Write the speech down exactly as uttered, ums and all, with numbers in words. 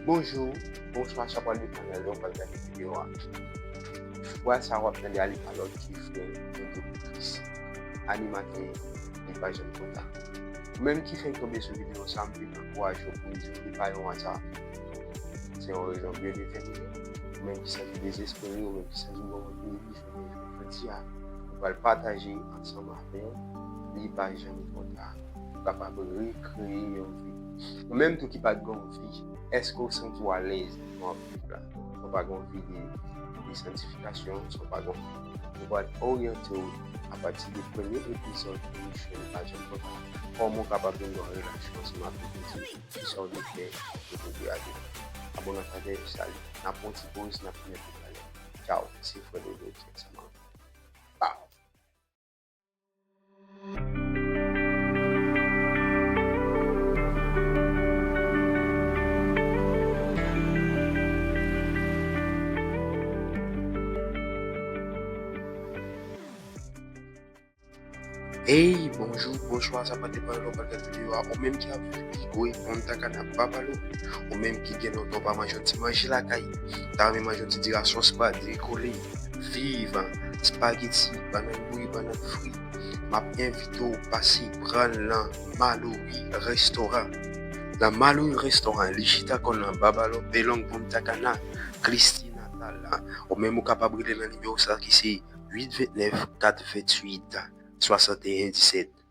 Bonjou, bonswa, sa pral depann nan lè w pral gade videyo a. Vwala sa w ap tande a, li pa lòt ki frè Dodo Kris, animatè Li Pa Janm Twò Ta. Ou menm ki fenk tonbe sou videyo sa, m vin ankouraje w pou m di w li pa yon aza. Se yon rezon byen detèmine. Ou menm ki santi dezespere, ou menm ki santi w gen anvi reflechi a, ou pral pataje ansanm avè w Li Pa Janm Twò Ta. Ou kapab rekreye yon vi. Ou menm tou ki pa t gen yon vi, èske w santi w alèz nan w ap viv la? San w pa gen yon vi de, de santifikasyon, san w pa gen yon vi. Nou pral oryante w apati de premye epizòd emisyon Li Pa Janm Twò Ta, kòman w kapab vin nan yon relasyon ansanm avèk Bondye, kisa w dwe fè pou w dwe ale. A bon, nan sa, sali. N ap pran yon ti poz, n ap tounen pi talè. Tchaw, se frè Dodo ki ansanm avè w. Pow! Ey, bonjou, bonswa, sa pa depann lè w pral gade videyo a. Ou menm ki ap viv Igwe, Punta Cana, Babalo, ou menm ki gen lontan w pa manje yon ti manje lakay, ta renmen manje yon ti diri a sòs pa, diri kole, viv, spageti, bannann bouyi, bannann fri, m ap envite w pase pran l nan Malory Restaurant. Nan Malory Restaurant, li chita kò l nan Babalo, Pelong, Punta Cana, Clisty Natal. Ou menm ou kapab rele nan nimewo sa ki se uit vennèf, kat venntuit, swasanteyen disèt.